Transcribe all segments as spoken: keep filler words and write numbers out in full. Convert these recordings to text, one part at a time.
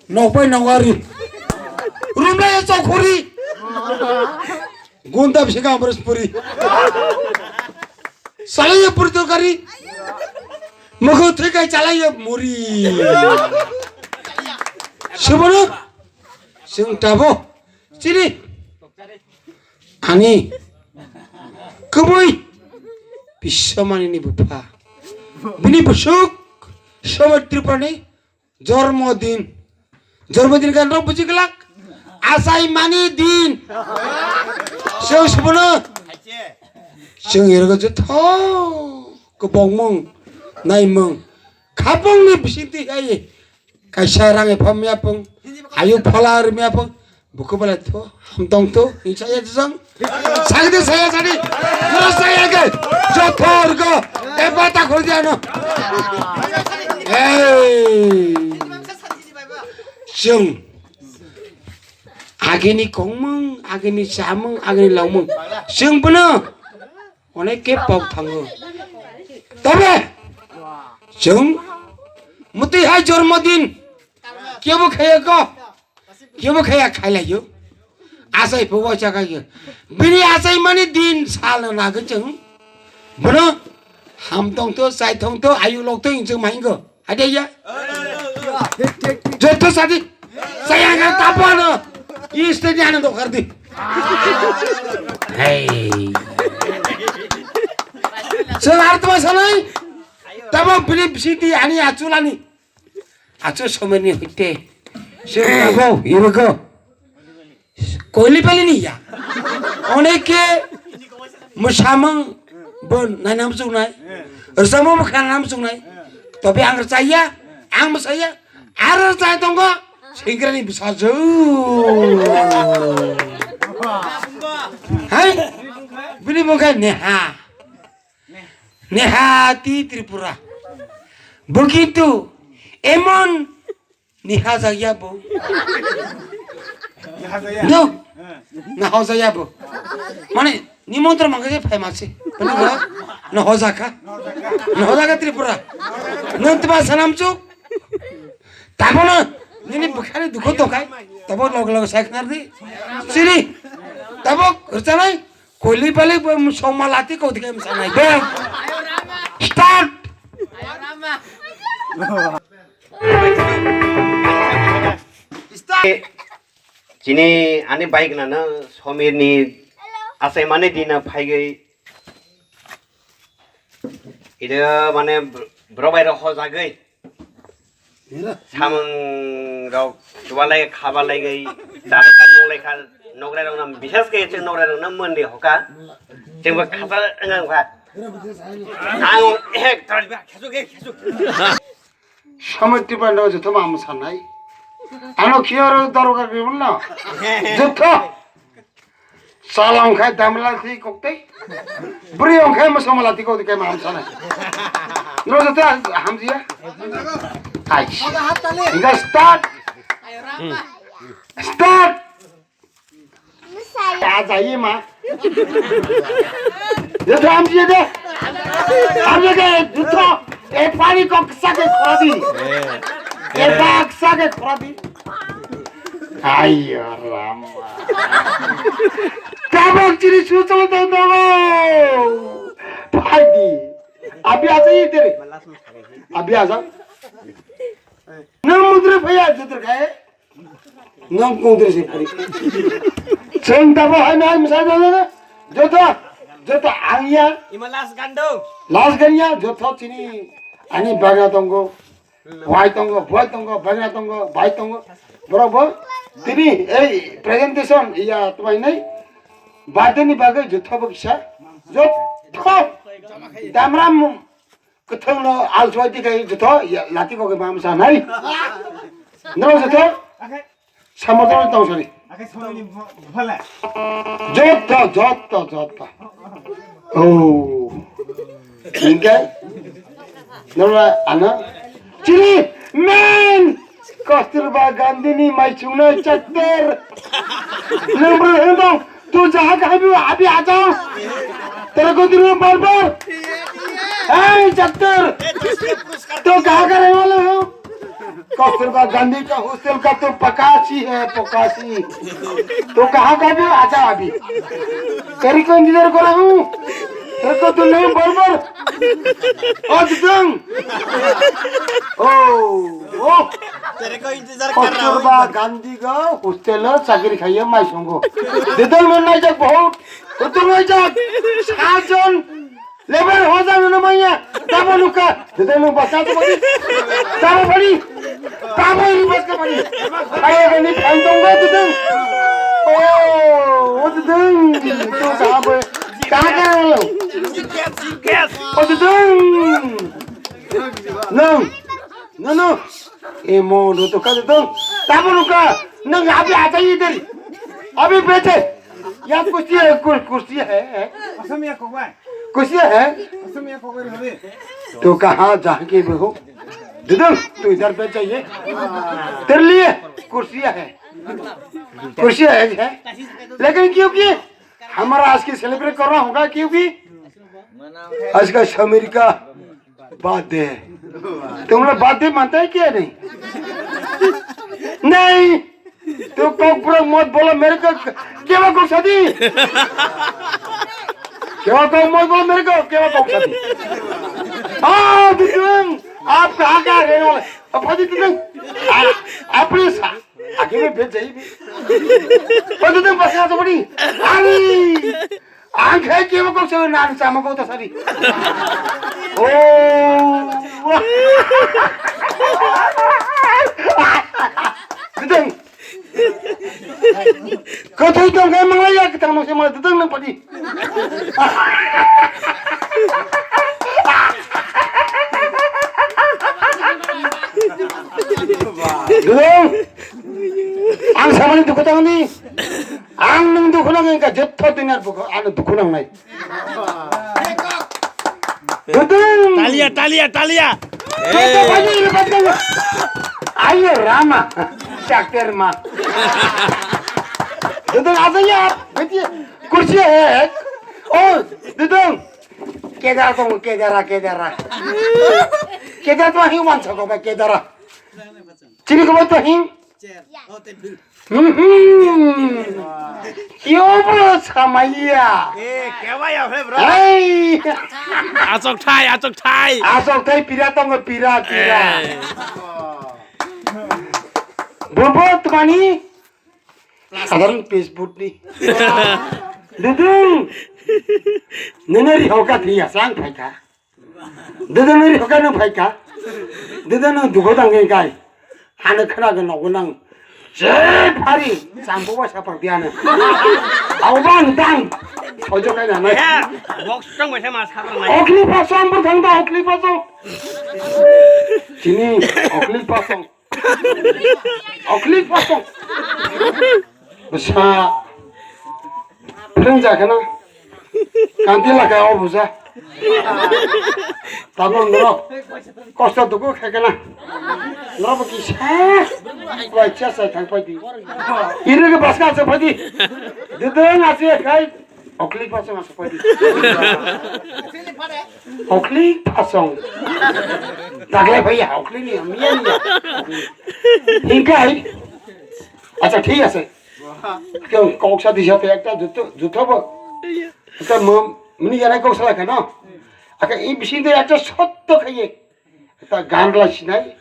Nokbai nokari. Rumlai chokori. Gunda bisi ka amres puri. Salai puri torkari. Mukhu thwi kai chalai muri. Subono. Sing tabo. Chini. Ani. Kubui. Bisomani ni bupha. Bini busuk. Sobat Tripurani. Jormo din. Jormo din kan rok buji glak. Asai mani din. Sing subono. Sing irgo jotho. Kobongmung. Naimung. Khapung ni bising ti ai. Kaisa rang epha mya pung. Ayu phola ri mya pung. Buku bala tho. Ham tong tho. Insa ya jang. Sagdi saya sadi. Nara saya ke. Jothor go. Eba ta khol dia no. Hey. Sing. Agini kongmung, agini chamung, agini laumung. Sing bono. Onek ke pok thango. Tabe. Sing. Muti hai jormo din. Kebo khaya ko. Kebo khaya khailaiyo. Asai phubo chakayo. Bini asai mani din sal na nagwi chwng. Bono ham tong to, chai thong to, ayu lok to inchwng mahingo. Ade ya. Joto sadi. Saya kan tapano. Istri ano dokar di. Hey. Selar to sanai. Tabo bini bisiti ani achulani. Achu someni hoite. Se abo irogo. Koili pali ni ya. Oneke musamang bon nainam sungnai. Rsamang bo khanam sungnai. Tobe ang rchaya, ang msaya. Ar rchai tongo. Singrani bsaju. Hai. Bini mungkha Neha. Nehati Tripura. Bo kintu emon nihajak ya bo. No. Nahojak ya bo. Mane nimontron mangkha je phai mase. Bini bo nahojak kha. Nahojak kha Tripura. Nwng tma sanam chuk. Tabono nini bwkhani dukho tongkhai. Tabo log log sai khnar di. Siri. Tabo rchanai. Koli balik bo songma lati kok dikai msanai. Bang. Start. Chini ani bike nana Somir ni asai mane dina phaigai. Ida mane bro bai ro hojagwi. Samung rok chubalai khabalai gai dalai kha nunglai kha nograi rok nam bisas ke cheng nograi rok nam mandi hoka cheng ba khasa ngang kha ang ek tor ba khesu ke khesu. Samung tiban rok joto ma musanai ano khiyo rok doroga ke bunno joto. Sala ongkhai damla thi kokte. Bri ongkhai mosomala thi kokte kai maham sana. No jate hamjiya. Hai. Inga start. Start. Aja ye ma. Jate hamjiya de. Hamjiya ke jutho. E pani kok sake khodi. E bak sake khodi. Ayo Rama. Tabok chiri suchalo tong tongo. Phaidi. Abi aja itere. Abi aja. Nang mudre phaya jutre khaye. Nang mudre se phari. Cheng tabo hai nai misa jana. Jota. Jota angya. Ima last gandong. Last ganya jota chini. Ani baga tongo. Wai tongo, boi tongo, bagna tongo, bai tongo. Borok bo tini ei presentation ya twmai nai birthday ni bagwi jotho bo kisa jotho damram kwthwng no alswai tikai jotho ya lati kok ma msa nai. No jotho. Samodon tong sari. Joto, joto, joto. Oh. Hingke? Nora, ano? Chini, men! Kasturba Gandhi ni mai chungna chakter. Nang bro, hendo, tu jaha kaha bhi abi aa jao. Tere ko dil mein bar bar. Hey, chakter. Tu kaha ka rehne wale ho? Kasturba गांधी का हॉस्टल का तो पकासी है, पकासी। तो कहाँ का भी आजा अभी। तेरे को इंतजार कर रहा हूँ। तेरे को तो नहीं बरोबर। ओ दिदों। ओ, ओ। तेरे को इंतजार कर रहा हूँ। कस्तूरबा गांधी का हॉस्टल है, चाकरी खाइए, मैं सोंगो। दिदों, मैं नहीं जग बहुत। तो तुम नहीं जग। सात जन। Lebar hoja nuna manya, tabo nuka, dede nu basa to bari, tabo bari, tabo ini bas ka bari, ayo gani phantom ga dede, oh, oh dede, to tabo, kaga lo, oh dede, no, no, no, e mo no to ka dede, tabo nuka, nang abi aja idhar, abi beche, ya kusi hai, kur-, kusi hai, hai. Asamiya kokbai. कुर्सी है? असमिया को कोई हवे? तो कहाँ जाके भी हो? दीदू, तू इधर बैठ जाइए। तेरे लिए कुर्सी है। कुर्सी है, है। लेकिन क्योंकि हमारा आज की सेलिब्रेट करना होगा, क्योंकि आज का समीर का बर्थडे है। तुम लोग बर्थडे मानता है क्या नहीं? नहीं। तो कॉकबुरक मत बोलो मेरे को, केवा कौक सादी? केवा कौक मत बोलो मेरे को, केवा कौक सादी? हाँ, दिदुन, आप कहाँ का रहने वाले? अब फजी दिदुन, आ, अपने सा-, आगे में भेज जाइए भी। फजी दिदुन, बस यहाँ से बड़ी। अरे, Ang khai kebo kok sa nan sama ko ta sari. Oh. Gedeng. Kau tahu dong kai manglaya kita mau sama gedeng nang padi. Gedeng. Ang sama ni dukutang ni. Ang nung dukhu nang engka jotto din ar buko ano dukhu nang nai. Dudung. Talia, talia, talia. Jotto bani ini patang. Ayo Rama, Chakter ma. Dudung aja ya, beti kursi hai. Oh, dudung. Kedara tong, kedara, kedara. Kedara tu ahi wan sako ba kedara. Chini ko ba tu ahi. Hmm. Kyo bro samaya. Eh, kya bhai, aap hai, bro? Hey. Achok thai, achok thai. Achok thai, pira tongo, pira, pira. Eh. Bobo, tumani? Sadharan Facebook ni. Dudung. Nene ri hoka thiya, sang phaika. Dede nini hoka nung phaika. Dede nung dugo dang kai. Hane khana ge nogo nang. Je phari champo ba sapar diana. Au bang dang. Ojo kai na nai. Box tong bai sama sapar nai. Okli pasong bor thang da okli pasong. Chini okli pasong. Okli pasong. Bwsa. Phwrwng ja kheno. Kanti laka o buja. Tabuk norok kosto dugu khe kheno. Norok bo kisa. Waisa sai thang phai di. Iri ke baska sa phai di. Dudung asi khai. Okli pasong asuk padi. Okli pasong. Tagle bhaiya, okli ni, miya ni. Hingkai. Acha, thik ase. Kyo kok sa disa te ekta juto, juto bo. Ekta mo, mini jana kok sa la kano. Aka i bising de ekta sotto khaye. Ekta gan la sinai.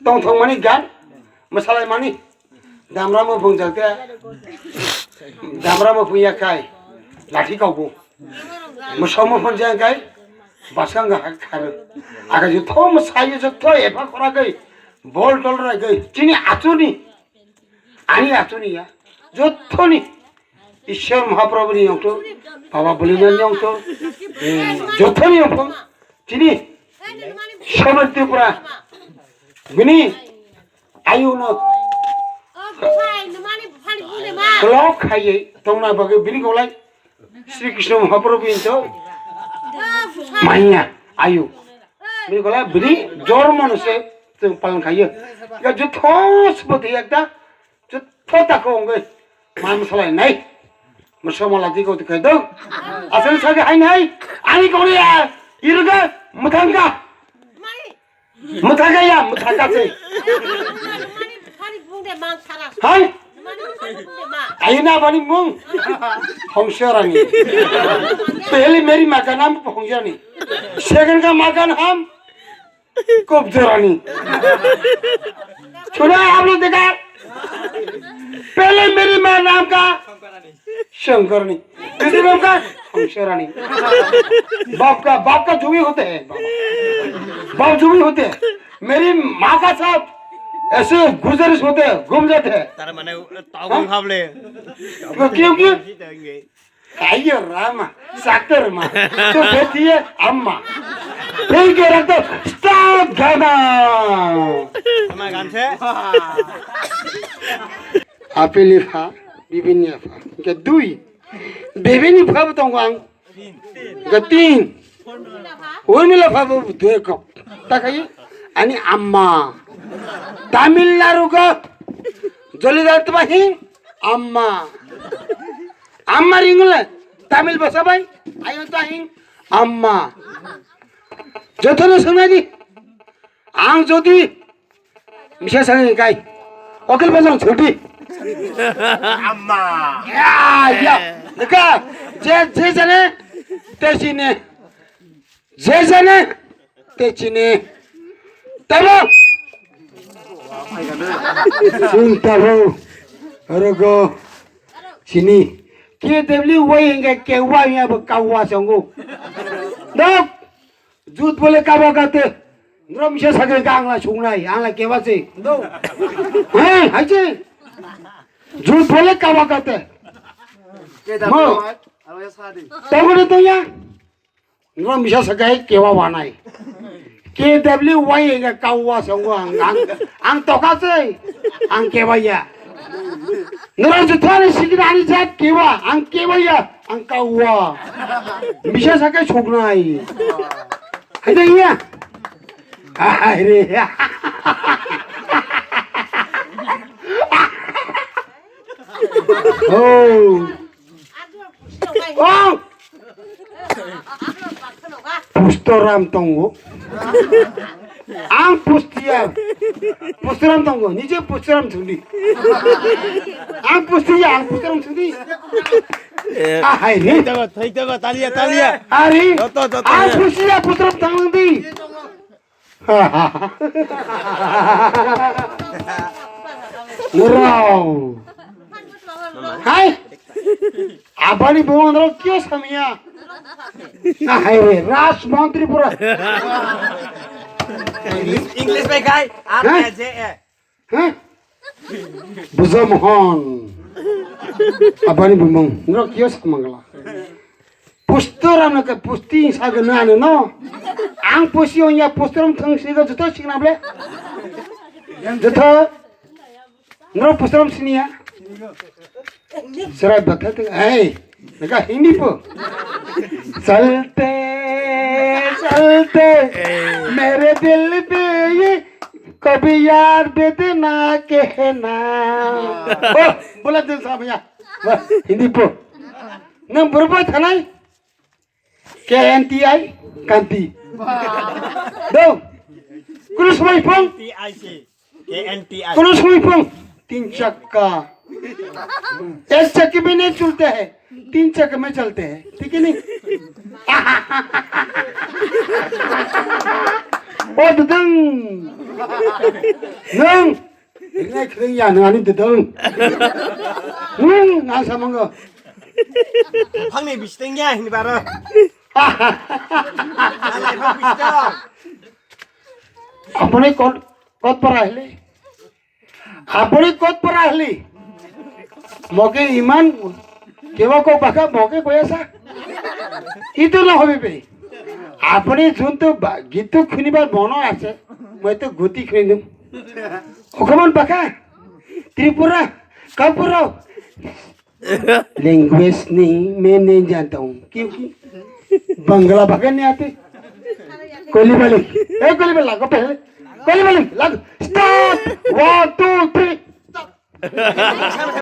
Tongthokmani gan, mwsalaimani. Damra muphung jakte, damra muphung ya kai, lathi kaubu. Mwsok muphung jang kai, baskang ga hak kharu. Aga jotho mwsayo jotho epha khora kai, bol tol rai kai, chini achuni, ani achuni ya, jothoni. Ishwar Mahaprabhu ni yongthok, Baba Bolinan ni yongthok, eh, jothoni yongthok, chini Sober Tripura, bini ayuno klok khaiye tongna bagwi bini golai Sri Krishna Mahaprabhu into manya ayu. Bini golai bini jormo no se tong palan khaiye. Ya jotho sboti ekta Jotto tako wngwi ma mwsalai nai. Mwsa mala tiko tikhai dong. Asal sagi hai nai. Ani kori ya. Irga mwthangka. Mwthangka ya, mwthangka se. Hai? Aina bani mung. Hongshorani. Pehli meri makan ham hongshorani. Second ka makan ham. Kop jorani. Chuna hamlo dekha. Pehli meri ma naam ka Shankarani. Dusri naam ka Hongshorani. Baap ka, baap ka jo bhi hote hain, baba. Baap jo bhi hote hain. Meri maa ka saath aise guzarish hote hain, ghum jate hain. Tar mane tawgong hable. Kyunki Ayo Rama, sakte Rama. To betiye amma. Phei ke rakto stop gana. Ama ganse. Apeli pha, bibini pha. Ke dui. Bibini pha butong wang. Ke tin. Urmila pha bu dui kok. Takai ani amma. Tamil Nadu ko. Joli dar tumahi amma. Amma ringole Tamil bhasha bai, ayo tahing amma. Jotono swngnai di. Ang jodi misa sangi kai. Okil bajang chhuti. Amma. Ya, ya. Deka, je, je jane, te chine. Je jane te chini. Tamo. Chwng tamo. Rogo. Chini. K W Y hingke kewa hingya bo kawa songo. Dok. Jut bole kawa kate. Nrom se sage ka angla sungnai, angla kewa se. Do. He, hai se. Jut bole kawa kate. Mo. Tamo ne to ya. Nrok misa sakai kewa wanai. K W Y ega kawa songo ang, ang, ang toka sei. Ang kewa ya. Nrok juthani sikini ani jat kewa, ang kewa ya, ang kawa. Misa sakai soknai. Hai dai ya. Hai re. Oh. Oh. Pustoram tongo. Ang pustiya. Pustoram tongo. Nije pustoram thungdi. Ang pustiya, ang pustoram thungdi. Ah, hai ni. Thai tabo, thai tabo, talia, talia. Ari. Joto, joto, ang ya. Pustiya, pustoram thangdi. Nurao. Hai. Abani bumang nurao kyo samya. Na hai re, Raj Mantri pura. English, English bai kai. Hah? R A J A. Hah? Bujo Mohon. Abani bumang nurao kyo samangla. Pustoram na ka pusti sa ga na no. Ang pusti on ya pustoram thang si ga juto sing na ble. Juto. Nro pustoram sini ya. Serai batha te. Hey. Na ka Hindi po. Chalte, chalte. Mere dil pe ye kabhi yaar bedna kehna. Oh, bola dil sahab ya. Hindi po. Nwng borok bai thanai? K N T I, Kanti. Do. Kuno somoi phang? T I C. K N T I. Kuno somoi phang? Tin chakka. Ek chakka mein nahi chalte hai. Tin chakka mein chalte hai. Thik hai nahi? O dudang. Nwng. Rinai khring ya nang ani dedong. Hmm, nang samango. Phangni bisiteng ya hini baro. Nalai phang bisiteng. Apone kot, kot para hili. Apone kot para hili. Moke iman kewa ko baka moke koyasa. Itu na hobi be. Apone juntu ba, gitu khunibar mono ase. Moi to guti khunidum. Okhomon baka. Tripura, Kampuro. Language nahi, main nahi janta hu. Kyunki Bangla baka nahi aate. Koli bali. Eh, koli bali lago pehle. Koli bali lago. Stop. One, two, three. Stop.